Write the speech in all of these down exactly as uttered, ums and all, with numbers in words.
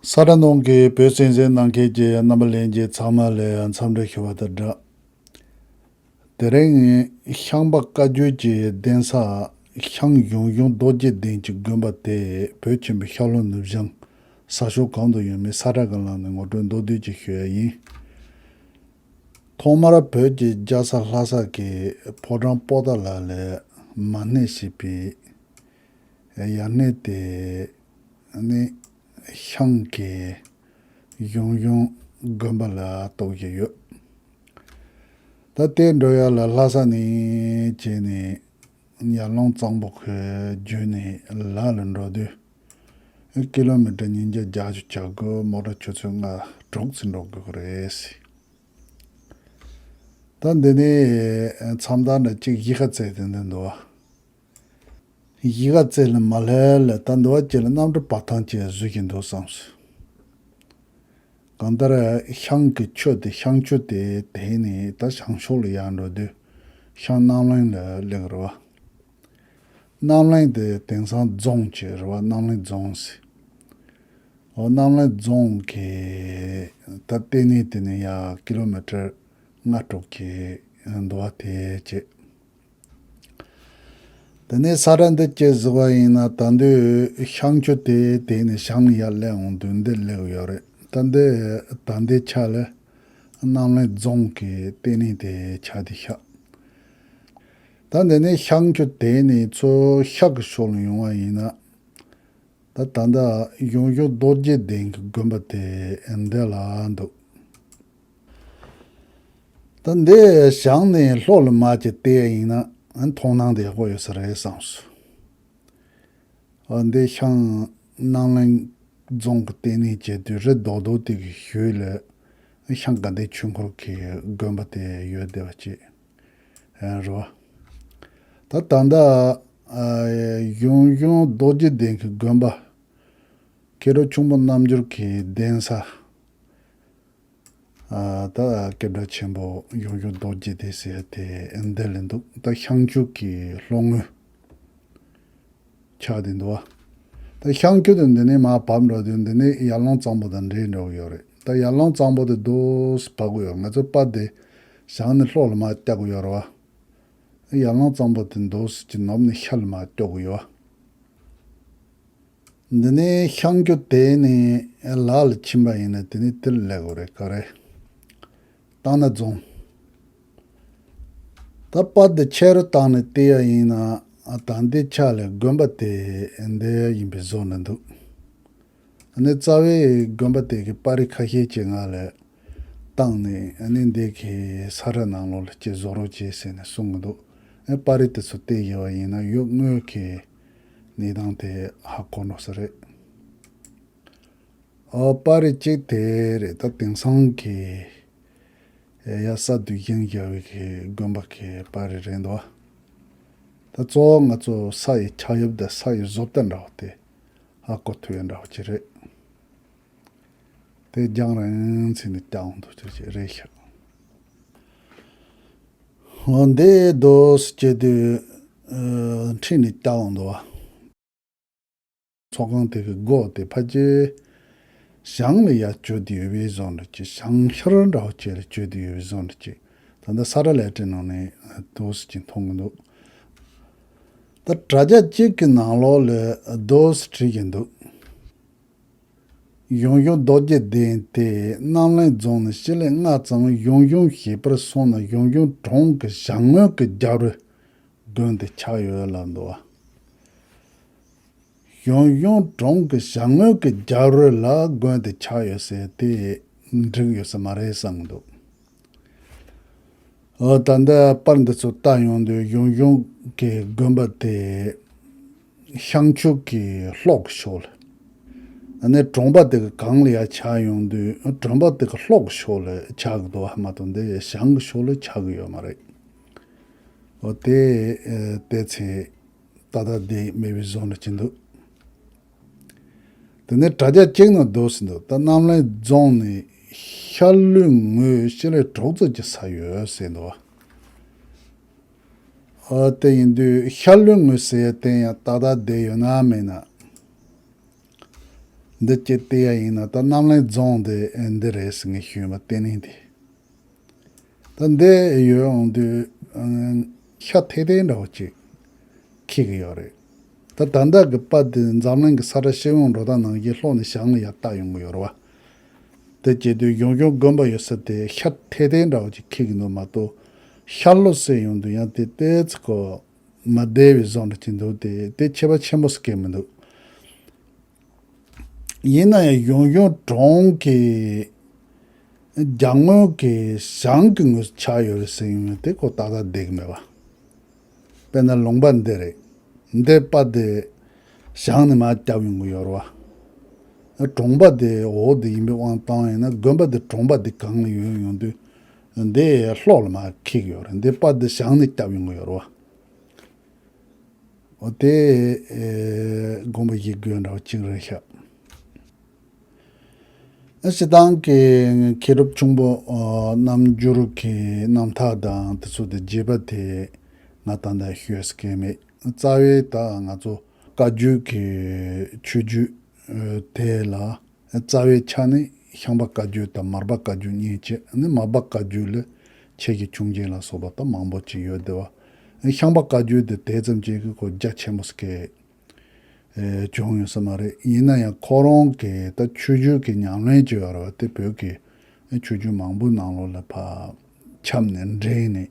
ས་ཁྲ་ནང་གི་བོད་གསན་གཟིགས་གནང་མཁན་གྱི་རྣམ་པ་ལྷན་རྒྱས་ཚང་མ་ལ་འཚམས་འདྲི་ཞུ་བ་དང་སྦྲགས། དེ་རིང་ཤངས་པ་བཀའ་བརྒྱུད་ཀྱི་གདན་ས་ཤངས་ཞང་ཞུང་རྡོ་རྗེ་གདན་གྱི་དགོན་པ་དེ་བོད་ཆེན་པོའི་ཤར་ལྷོ་ནུབ་བྱང་ས་ཕྱོགས་གང་དུ་ཡོད་མེད་ས་ཁྲ་གི་ལམ་ནས་ངོ་སྤྲོད་མདོར་བསྡུས་ཅིག་ཞུ་ཡ་ཡིན། ཐོག་མར་བོད་ཀྱི་རྒྱལ་ས་ལྷ་ས་གི་ཕོ་བྲང་པོ་ཏཱ་ལ་ལ་མ་སྣེ་ཞེས་པའི་ཡ་སྣེ་དེ་ནི་ཤངས་ཀྱི་ཞང་ཞུང་དགོན་པ་ལ་གཏོགས་ཀྱི་ཡོད། ད་དེ་འགྲོ་ཡ་ལ་ལྷ་ས་ནས་བྱས་ནས་ཡར་ཀླུང་གཙང་པོ་གི་བརྒྱུད་ནས་ལ་ལ་འགྲོ་དུས་ཀི་ལོ་མི་ཊར་ཉིས་བརྒྱ་བརྒྱད་ཅུ་གྱ་དགུ། མོ་ཊ་ཆུ་ཚོད་ལྔ་དྲུག་ཙམ་འགྲོ་དགོས་ཀྱི་རེད། ད་འདི་ནས་མཚམས་བདག་འདྲ་གཅིག་གཞིས་ཀ་རྩེ་དེ་འདི་འདུག་བ། གཞིས་ཀ་རྩེ་ལ་མ་སླེབས་ལ་ད་འདི་བ་ཅིག་ལ་གནམ་གྲུ་བབས་ཐང་ཅིག་བཟོ་བཞིན་འདུག་བསམ་སོང་། གང་ལྟར་ཤངས་ཀྱི་ཆུ་དེ་ཤངས་ཆུ་དེ་དེད་ནས་ད་བྱང་ཕྱོགས་ལ་ཡར་འགྲོ་དུས་ཤངས་རྣམ་གླིང་ལ་སླེབས་རེད་བ། རྣམ་གླིང་དེ་དེང་སང་རྫོང་ཅིག་རེད་བ། རྣམ་གླིང་རྫོང་ཟེར། འོ་རྣམ་གླིང་རྫོང་གི་ད་ལྟེ་གནས་དེ་ནས་ཡར་ཀི་ལོ་མི་ཊར་ལྔ་དྲུག་གི་འདུག་བ། དེ་བྱས། དེ་ནས་ས་ཁྲ་འདི་བཅད་ཟིག་པ་ཡིན་ན་ད་འདོད་ཤངས་ཆུ་དེ་དེ་ནས་བྱང་ནས་ཡར་སླེབས་འོང་དུས་འདི་སླེབས་ཡོད་རེད། ད་འདི་ད་འདི་ཆ་ལ་རྣམ་གླིང་རྫོང་གི་ལྟེ་གནས་དེ་ཆགས་བསྡད་ཤག་ད་འདི་ནས་ཤངས་ཆུ་དེ་ནས་ཚུར་ཤར་གི་ཕྱོགས་ལ་ཡོང་བ་ཡིན་ན། ད་ད་ལྟ་ཞང་ཞུང་རྡོ་རྗེ་གདན་གྱི་དགོན་པ་དེ་འདི་ལ་འདུག་ད་འདི་བྱང་ནས་ལྷོ་ལ་མར་ཅིག་བལྟས་ཡིན་ན་མཐོང་སྣང་དེ་ཡག་པོ་ཡོད་ས་རེད་བསམ་སོང་། འདི་ཤངས་རྣམ་གླིང་རྫོང་གི་ལྟེ་གནས་བྱེད་དུས་རི་རྡོག་རྡོག་དེ་གི་ཤུལ་ལ་ཤངས་དགའ་ལྡན་ཆོས་འཁོར་གྱི་དགོན་པ་དེ་ཡོད་བསྡད་པ་ཅིག་རེད་བ། ད་ད་ལྟ་ཞང་ཞུང་རྡོ་རྗེ་གདན་གྱི་དགོན་པ། མཁན་སློབ་ཆེན་པོ་རྣལ་འབྱོར་གྱི་གདན་ས། ད་སྐྱབས་གྲྭ་ཆེན་པོ་ཞང་ཞུང་རྡོ་རྗེ་གདན་ཟེར་དེ་འདི་ལ་འདུག་ད་ཤངས་ཆུ་གི་ལྷོ་ངོས་ཆགས་བསྡད་འདུག་བ། ད་ཤངས་ཆུ་དེ་འདི་ནས་མར་བབས་འགྲོ་དུས་འདི་ནས་ཡར་ཀླུང་གཙང་པོ་དང་འདྲེས་འགྲོ་གི་ཡོད་རེད། ད་ཡར་ཀླུང་གཙང་པོ་དེ་རྡོ་སི་བབས་གི་ཡོད། ང་ཚོ་པར་དེ་བྱང་ནས་ལྷོ་ལ་མར་བལྟ་གི་ཡོད་རེད་བ། ཡར་ཀླུང་གཙང་པོ་དེ་རྡོ་སི་ཅིག་ནུབ་ནས་ཤར་ལ་མར་བལྟ་གི་ཡོད། འདི་ནས་ཤངས་ཆུ་དེད་ནས་ལ་ལ་ཕྱིན་པ་ཡིན་ན་དེ་ནས་དེར་སླེབས་དགོས་རེད། ག་རེ། སྟག་སྣ་རྫོང་། ད་པར་འདི་ཆེ་རུ་བཏང་ནས་བལྟས་ཡ་ཡིན་ན་ད་འདི་ཆ་ལ་དགོན་པ་དེ་འདི་ཡིན་པའི་བཟོ་ནས་འདུག་ཨ་ནི་རྩ་བའི་དགོན་པ་དེ་གི་པར་རིས་ཁ་ཤས་ཅིག་ང་ལ་བཏང་ནས་ཨ་ནི་འདི་གི་ས་ཁྲ་ནང་ལོགས་ལ་ཅིག་བཟོ་རོགས་བྱེད་ཟེར་ནས་གསུང་གི་འདུག་ཨ་པར་རིས་དེ་ཚོ་བལྟས་ཡོད་པ་ཡིན་ན་ཡུལ་དངོས་ཀྱི་གནས་སྟངས་དེ་ཧ་གོ་འགྲོ་ས་རེད། ཨོ་པར་རིས་གཅིག་དེ་རེད། ད་དེང་སང་གི་ཡ་གསར་དུ་བཞེངས་བཞག་པའི་གི་དགོན་པ་གི་པར་རིས་རེད་འདུག་ད་གཙོ་བོ་ང་ཚོ་ས་ཡི་ཆགས་དབྱིབས་དང་ས་ཡི་བཟོ་ལྟ་འདྲ་བོ་དེ་ཧ་གོ་ཐུབ་ཡ་འདྲ་བོ་ཅིག་རེད། དེ་རྒྱང་རིང་ཚད་ནས་བལྟ་འོང་དུས་ཅིག་རེད་ཤག་འོ་འདི་རྡོ་སི་བྱེད་དུས་འཁྲིས་ནས་བལྟ་འོང་འདུག་བ། ཚོགས་ཁང་དེ་གི་སྒོ་དེ་ཕལ་ཆེར་བྱང་ལ་ཡར་བྱོལ་དུ་ཡོད་པའི་བཟོ་འདྲ་ཅིག་བྱང་ཤར་འདྲ་བོ་ཅིག་ལ་བྱོལ་དུ་ཡོད་པའི་བཟོ་འདྲ་ཅིག་ད་ལྟ་ས་ར་ལས་བྲིས་ནང་ནས་རྡོ་སི་ཅིག་མཐོང་གི་འདུག་ད་དྲ་རྒྱ་གཅིག་གི་ནང་ལོགས་ལ་རྡོ་སི་བྲིས་ཀྱི་འདུག་ཞང་ཞུང་རྡོ་རྗེ་གདན་དེ་རྣམ་གླིང་རྫོང་ནས་སྤྱི་ལེ་ལྔ་ཙམ་ཞང་ཞུང་ཞེས་པར་སོང་ན་ཞང་ཞུང་གྲོང་གི་བྱང་ངོས་ཀྱི་རྒྱབ་རི་དགོན་དེ་ཆགས་ཡོད་ལབ་འདུག་བ། ཞང་ཞུང་གྲོང་གི་བྱང་ངོས་ཀྱི་རྒྱབ་རི་ལ་དགོན་དེ་ཆགས་ཡོད་ཟེར་དེ་འགྲིག་ཡོད་ས་མ་རེད་བསམ་གྱི་འདུག་འོ་ད་ལྟ་པར་འདི་ཚོ་བལྟ་ཡོང་དུས་ཞང་ཞུང་གི་དགོན་པ་དེ་ཤངས་ཆུ་གི་ལྷོ་གི་ཕྱོགས་ལ། ཨ་ནི་གྲོང་པ་དེ་གི་སྒང་ལ་ཡར་ཆགས་ཡོང་དུས་གྲོང་པ་དེ་གི་ལྷོ་གི་ཕྱོགས་ལ་ཆགས་ཀྱི་འདུག་བ། མ་གཏོགས་འདི་བྱང་གི་ཕྱོགས་ལ་ཆགས་ཀྱི་ཡོད་མ་རེད། འོ་དེ་ཨེ་བལྟས་ཚེ་ཏག་ཏག་བསྡད་མེད་པའི་བཟོ་འདྲ་ཅིག་འདུག་དེ་ནས་དྲ་རྒྱ་གཅིག་ནང་འདུག་ཟེར་འདུག་ད་རྣམ་གླིང་རྫོང་ནས་ཤར་ལྷོའི་ངོས་སྤྱི་ལེ་དྲུག་ཙམ་གྱི་ས་ཡོད་ཟེར་འདུག་ཨ་དེ་ཡིན་དུས་ཤར་ལྷོའི་ངོས་ཟེར་ཡ་དེ་ཡང་ཏག་ཏག་བསྡད་ཡོད་ན་མེད་ན། འདི་སྐད་བལྟས་ཡ་ཡིན་ན་ད་རྣམ་གླིང་རྫོང་དེ་འདི་རེད་ཟེར་ངས་ཞུས་པ་བརྟན་གླིང་དེ། ད་འདི་ཡོད་འོང་དུས་ཤ་ཐལ་ཐལ་འདྲ་བོ་ཅིག་འཁེལ་གི་ཡོད་རེད། ད་ད་ལྟ་གི་པར་དེ་འཛམ་གླིང་གི་ས་ཁྲ་ཤེས་ཡོན་འགྲོ་སྟངས་ནང་བཞིན་ལྷོ་ནས་བྱང་ལ་ཡར་བལྟ་ཡོང་གི་ཡོད་རེད་བ། དེ་བྱེད་དུས་གཞུང་གཞུང་དགོན་པ་ཡོད་ས་དེ་ཤ་ཐལ་ཐལ་འདྲ་བོ་ཅིག་འཁེལ་གི་འདུག་མ་གཏོགས་ཤར་ལྷོ་ཟེར་ཡོང་དུས་ཡང་དེ་ཏོག་ཙམ་ཁོ་མ་བདེ་བའི་བཟོ་འདྲ་ཅིག་འདུག་དེ་དེ་ཁྱད་པར་ཆེན་པོ་ཟེར་གི་མི་འདུག་ཡིན་ན་ཡང་གཞུང་གཞུང་གྲོང་གི་རྒྱ་དངུལ་གྱི་བྱང་གི་ངོས་སུ་ཆགས་ཡོད་རེད་ཟེར་ཡོང་དེ་ཁོ་ཏག་ཏག་བསྡད་ཀྱི་མེད་པ། དཔེར་ན་ལུང་པ་འདི་རེད། འདི་པར་དེ་བྱང་ནས་མར་བརྒྱབ་ཡོང་གི་ཡོད་རེད་བ། གྲོང་པ་དེ་འོག་དེ་ཡིན་པའི་དབང་བཏང་ཡིན་ན་དགོན་པ་དེ་གྲོང་པ་དེ་གང་ལ་ཡོད་ཡོང་དུས་འདི་ལྷོ་ལ་མར་འཁེལ་གི་ཡོད་རེད། འདི་པར་དེ་བྱང་ནས་བརྒྱབ་ཡོང་གི་ཡོད་རེད་བ། འོ་དེ་ཨེ་དགོངས་པ་བཞེས་དགོས་འདྲ་བ་གཅིག་རེད་ཤག་ཨ་སྤྱིར་བཏང་གི་མཁས་གྲུབ་ཁྱུང་པོ་ཨ་རྣམ་འགྱུར་གྱི་རྣམ་ཐར་དང་དེ་ཚོ་དེ་རྒྱས་པ་དེ་ང་ད་ལྟ་ཤོད་སྐད་མེད། རྩ་བའི་ད་ང་ཚོ་བཀའ་བརྒྱུད་ཀྱི་ཆོས་བརྒྱུད་ཨ་དེ་ལ། རྩ་བའི་ཆ་ནས་ཤངས་པ་བཀའ་བརྒྱུད་དང་མར་པ་བཀའ་བརྒྱུད་གཉིས་བྱས། ཨ་ནི་མར་པ་བཀའ་བརྒྱུད་ལ་ཆོས་ཀྱི་ཁྱུང་ཆེན་ལ་སོགས་པ་ད་མང་པོ་ཅིག་ཡོད་དེ་བ། ཤངས་པ་བཀའ་བརྒྱུད་དེ་དེ་ཙམ་ཅིག་གི་ཁོ་རྒྱ་ཆེན་པོ་ཟེར་གི་ཨེ་བྱུང་ཡོད་ས་མ་རེད། ཡིན་ན་ཡང་ཁོ་རང་གི་ད་ཆོས་བརྒྱུད་ཀྱི་ཉམས་ལེན་བྱས་ཡོད་རེད་བ། དེ་བོད་ཀྱི་ཆོས་བརྒྱུད་མང་པོའི་ནང་ལོགས་ལ་ཕར་ཁྱབ་ནས་འདྲེས་ནས་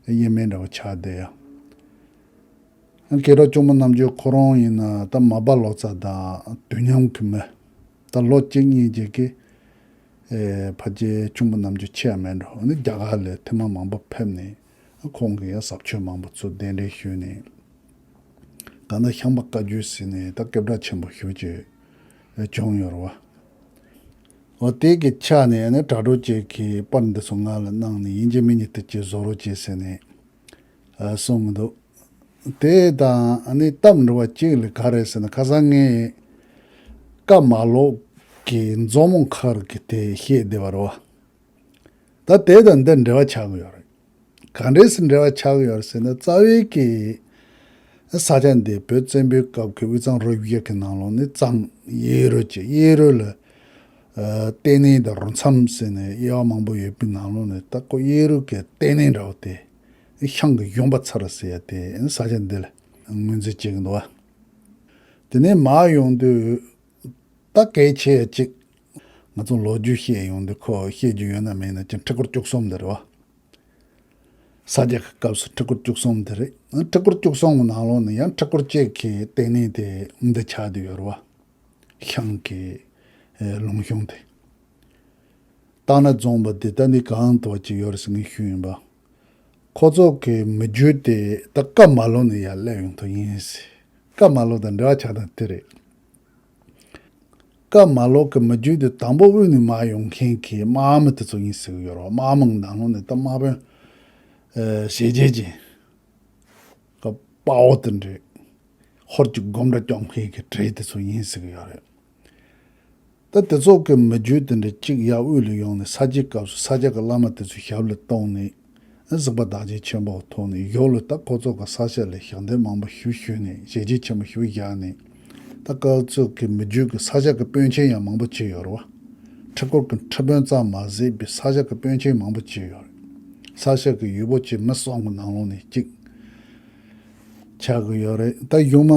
དབྱེར་མེད་འདྲ་བོ་ཆགས་བསྡད་ཡ། མཁས་གྲུབ་ཁྱུང་པོ་རྣམ་འགྱུར་ཁོ་རང་ཡིན་ན་ད་མར་པ་ལོ་ཙཱ་དང་དུས་མཉམ་གྱི་མི། ད་ལོ་གཅིག་གཉིས་རྗེས་ཀྱི་ཨེ་ཕལ་ཆེར་ཁྱུང་པོ་རྣམ་འགྱུར་ཆེ་ཡ་མེད་འགྲོ། ཨ་ནི་རྒྱ་གར་ལ་ཐེངས་མ་མང་པོ་ཕེབས་ནས་ཁོང་གིས་ཡང་ཟབ་ཆོས་མང་པོ་ཚུར་གདན་འདྲེན་ཞུས་ནས་གང་ལྟར་ཤངས་པ་བཀའ་བརྒྱུད་ཟེར་ནས་ད་སྐད་གྲགས་ཆེན་པོ་ཞེ་པོ་ཅིག་བྱུང་ཡོད་རེད་བ། འོ་དེ་གི་ཆ་ནས་ཨ་ནི་དྲ་གྲོགས་ཅིག་གིས་པར་འདི་ཚོ་ང་ལ་གནང་ནས་ཡིན་གཅིག་མིན་གཉིས་དེ་ཅིག་བཟོ་རོགས་བྱེད་ཟེར་ནས་ཨ་གསུངས་མི་འདུག་དེ་དང་ཨ་ནི་སྟབས་འགྲོ་བ་གཅིག་ལ་ག་རེ་ཟེར་ན་ཁ་སང་ངས་བཀའ་མ་ལོག་གི་མཛོག་མོ་མཁར་གྱི་དེ་བཤད་བསྡད་པ་རེད་བ། ད་དེ་དང་འདི་འབྲེལ་བ་ཆགས་ཀྱི་ཡོད་རེད། ག་འདྲས་སེ་འབྲེལ་བ་ཆགས་ཀྱི་ཡོད་རེད་ཟེར་ན་རྩ་བའི་གི་ས་ཆ་འདི་བོད་བཙན་པོའི་སྐབས་ཀྱི་དབུས་གཙང་རུ་བཞི་གི་ནང་ལོགས་ནས་གཙང་གཡས་རུ་བྱས། གཡས་རུ་ལ་ཨ་ལྟེ་གནས་དང་རུ་མཚམས་ཟེར་ནས་དབྱེ་བ་མང་པོ་ཡོད་པའི་ནང་ལོགས་ནས་ད་ཁོ་གཡས་རུ་གི་ལྟེ་གནས་འདྲ་བོ་དེ་ཤང་གི་གཞོང་པ་ཚར་ཟེར་ཡ་དེ་ས་ཆ་འདི་ལ་ངོས་འཛིན་བྱེད་ཀྱི་འདུག་བ། དེ་ནས་མར་ཡོང་དུས་ད་གལ་ཆེ་ཡ་གཅིག་ང་ཚོ་ལོ་རྒྱུས་བཤད་ཡོང་དུས་ཁོ་བཤད་རྒྱུ་ཡོད་ན་མེད་ན་ཅིག་ཁྲི་སྐོར་བཅུ་གསུམ་དེ་རེད་བ། ས་སྐྱ་གི་སྐབས་སུ་ཁྲི་སྐོར་བཅུ་གསུམ་དེ་རེད། ཁྲི་སྐོར་བཅུ་གསུམ་གི་ནང་ལོགས་ནས་ཡང་ཁྲི་སྐོར་གཅིག་གི་ལྟེ་གནས་དེ་འདི་ཆགས་བསྡད་ཡོད་རེད་བ། ཤང་གི་ཨེ་ལུང་གཞུང་དེ། སྟག་སྣ་རྫོང་པ་འདི་ད་ནི་གང་དུ་བ་ཅིག་ཡོད་རེད་ཟེར་ངས་ཞུས་ཡིན་པ། ཁོ་ཚོ་གི་མི་རྒྱུད་དེ་ད་བཀའ་མ་ལོག་ནས་ཡར་སླེབས་ཡོང་ཐུབ་ཡིན་ཟེར། བཀའ་མ་ལོག་དང་འབྲེལ་བ་ཆགས་སྟངས་དེ་རེད། བཀའ་མ་ལོག་གི་མི་རྒྱུད་དེ་དང་པོ་དབུས་ནས་མར་ཡོང་མཁན་གྱི་དམག་མི་དེ་ཚོ་ཡིན་ཟེར་གྱི་ཡོད་རེད། དམག་མི་ནང་ལོགས་ནས་ད་དམག་དཔོན་ཨེ་ཞེ་ཆེ་ཅན། དཔའ་བོ་དེ་འདྲས། ཧོར་གྱི་སྒོམ་འདྲ་སྐྱོང་མཁན་གྱི་གྲས་དེ་ཚོ་ཡིན་ཟེར་གྱི་ཡོད་རེད། ད་དེ་ཚོ་གི་མི་རྒྱུད་དེ་འདྲ་གཅིག་ཡར་དབུས་ལ་ཡོང་ནས་ས་སྐྱའི་སྐབས་སུ་ས་སྐྱ་གི་བླ་མ་དེ་ཚོ་ཞབས་ལ་གཏོང་ནས་གཟིགས་པ་བདག་རྐྱེན་ཆེན་པོ་ཐོག་ནས་ཡོག་ལ་ད་ཁོ་ཚོ་གི་ས་ཆ་ལ་ཞབས་འདེགས་མང་པོ་ཞུ་ཞུས་ནས་ཞལ་ཆད་ཆེན་པོ་ཞུ་བཞག་ནས་ད་ཁོ་ཚོ་གི་མི་རྒྱུད་ཀྱི་ས་སྐྱ་གི་དཔོན་ཆེན་ཡང་མང་པོ་བྱས་ཡོད་རེད་བ། ཁྲི་སྐོར་གྱི་ཁྲི་དཔོན་ཙམ་མ་ཟད་པའི་ས་སྐྱ་གི་དཔོན་ཆེན་མང་པོ་བྱས་ཡོད་རེད། ས་སྐྱ་གི་ཡུལ་པོ་ཆེ་མི་གསུམ་གྱི་ནང་ལོགས་ནས་གཅིག་ཆགས་ཀྱི་ཡོད་རེད། ད་གཞུག་མ་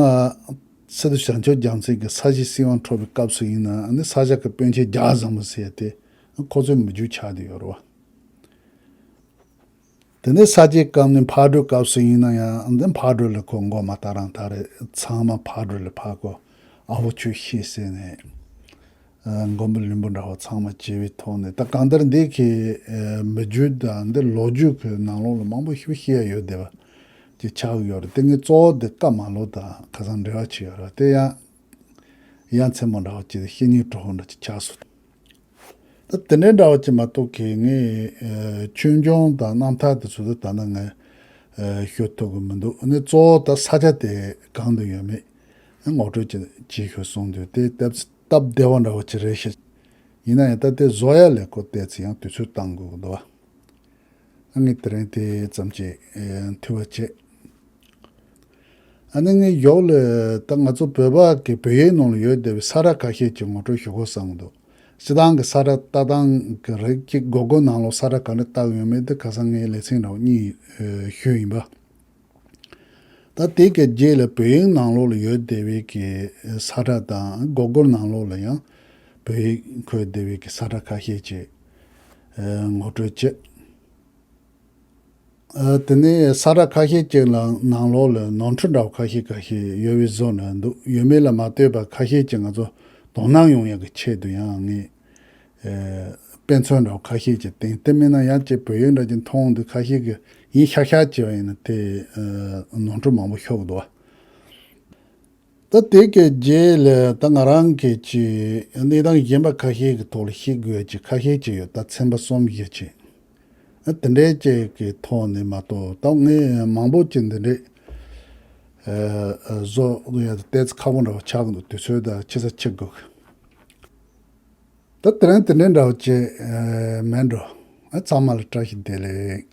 སི་ཏུ་བྱང་ཆུབ་རྒྱལ་མཚན་གྱི་ས་གཞི་སྲིད་དབང་འཕྲོག་པའི་སྐབས་སུ་ཡིན་ན་ནི་ས་སྐྱ་གི་དཔོན་ཆེན་རྒྱ་བཟང་པོ་ཟེར་ཡ་དེ་ཁོ་ཚོའི་མི་རྒྱུད་ཆགས་བསྡད་ཡོད་རེད་བ། དེ་ནས་ས་སྐྱའི་སྐབས་ནས་ཕག་གྲུའི་སྐབས་སུ་ཡིན་ན་ཡང་འདི་ཕག་གྲུ་ལ་ཁོ་མགོ་མ་ད་རང་ད་རེད། ཚང་མ་ཕག་གྲུ་ལ་ཕར་ཁོ་ཨ་བོ་ཁྱོད་ཤེས་ཟེར་ནས་ཨ་མགོན་པོ་ལུས་འབུམ་འདྲ་བོ་ཚང་མ་བྱས་པའི་ཐོག་ནས་ད་གང་ལྟར་འདི་གི་ཨ་མི་རྒྱུད་དང་འདི་ལོ་རྒྱུས་ཀྱི་ནང་ལོགས་ལ་མང་པོ་ཞིག་བཤད་ཡ་ཡོད་བསྡད་པ་ཅིག་ཆགས་ཀྱི་ཡོད་རེད། དེ་ངས་གཙོ་བོ་འདི་བཀའ་མ་ལོག་དང་ཁ་སང་འབྲེལ་བ་ཅིག་ཡོད་རེད། དེ་ཡང་ཡ་མཚན་མོ་འདྲ་བོ་ཅིག་བཤད་སྙིང་བྲོ་བོ་འདྲ་ཅིག་ཆགས་སོང་། ད་དེ་འདྲའི་འདྲ་བོ་ཅིག་མ་གཏོགས་ཀྱི་ངས་ཨ་ཆོས་འབྱུང་དང་རྣམ་ཐར་དེ་ཚོ་ད་ད་ནི་ངས་ཨ་ཤོད་ཐུབ་ཀྱི་མི་འདུག་ཨ་ནི་གཙོ་བོ་ད་ས་ཆ་དེ་གང་དུ་ཡོད་མེད་ངོ་སྤྲོད་ཅིག་བྱེད་ཤོད་གསུངས་དུས་དེ་སྟབས་སྟབས་བདེ་བོ་འདྲ་བོ་ཅིག་རེད་ཤག་ཡིན་ན་ཡང་ད་དེ་བཟོ་ཡ་ལས་ཁོ་ཏོག་ཙམ་ཡང་དུས་ཚོད་བཏང་དགོས་ཀྱི་འདུག་ཨ་ངས་དེ་རིང་དེ་ཙམ་ཅིག་ཨ་འཐུས་པ་བྱས། ཨ་ནི་ངས་ཡོག་ལ་ད་ང་ཚོ་བོད་པ་གི་བོད་ཡིག་ནང་ལ་ཡོད་བསྡད་པའི་ས་ཁྲ་ཁ་ཤས་ཅིག་ངོ་སྤྲོད་ཞུ་དགོས་བསམ་གྱི་འདུག་སྤྱིར་བཏང་གི་ས་ཁྲ་ལྟ་སྟངས་ཀྱི་རིགས་ཀྱི་སྒོར་སྒོར་ནང་ལོགས་ས་ཁྲ་ག་འདྲ་བཏགས་ཡོད་མེད་དེ་ཁ་སང་ངས་ལེ་ཚན་རང་གཉིས་ཨ་ཞུས་ཡིན་པ། ད་དེ་གི་རྗེས་ལ་བོད་ཡིག་ནང་ལོགས་ལ་ཡོད་བསྡད་པའི་གི་ས་ཁྲ་དང་སྒོར་སྒོར་ནང་ལོགས་ལ་ཡང་བོད་ཡིག་འཁོད་བསྡད་པའི་གི་ས་ཁྲ་ཁ་ཤས་ཅིག་ཨ་ངོ་སྤྲོད་བྱེད། ཨ་དེ་ནས་ས་ཁྲ་ཁ་ཤས་ཅིག་ལ་ནང་ལོགས་ལ་ནོར་འཁྲུལ་འདྲ་བོ་ཁ་ཤས་ཁ་ཤས་ཡོད་པའི་བཟོ་ནས་འདུག་ཡོད་མེད་ལ་མ་ལྟོས་པར་ཁ་ཤས་ཅིག་ང་ཚོ་དོ་སྣང་ཡོང་ཡག་གི་ཆེད་དུ་ཡང་ངས་ཨ་དཔེ་མཚོན་འདྲ་བོ་ཁ་ཤས་ཅིག་བསྟན། དེ་མིན་ན་ཡང་ཅིག་བོད་ཡིག་འདྲ་ཅིག་མཐོང་དུས་ཁ་ཤས་ཀྱི་ཡིན་ཤག་ཤག་བྱས་པ་ཡིན་ན་དེ་ཨ་ནོར་འཁྲུལ་མང་པོ་ཤོར་གི་འདུག་བ། ད་དེ་གི་རྗེས་ལ་ད་ང་རང་གི་ཅིག་གནས་སྟངས་གཞན་པ་ཁ་ཤས་ཀྱི་ཐོག་ལ་ཤེས་དགོས་ཅིག་ཁ་ཤས་ཅིག་ཡོད། ད་ཚན་པ་གསུམ་བཞི་ཅིག་ཨ་དེ་འདྲའི་ཅིག་གི་ཐོག་ནས་མ་གཏོགས་ད་ངས་མང་པོ་ཅིག་འདི་འདྲའི་ཨ་ཨ་བཟོ་ཡ་དེ་ཏོག་ཙམ་ཁག་པོ་འདྲ་བོ་ཆགས་ཀྱི་འདུག་དུས་ཚོད་ད་ཆེ་ས་ཆེ་དགོས། ད་དེ་རིང་དེ་འདྲའི་འདྲ་བོ་ཅིག་ཨ་མེད་འགྲོ། ཨ་ཚང་མ་ལ་བཀྲ་ཤིས་བདེ་ལེགས།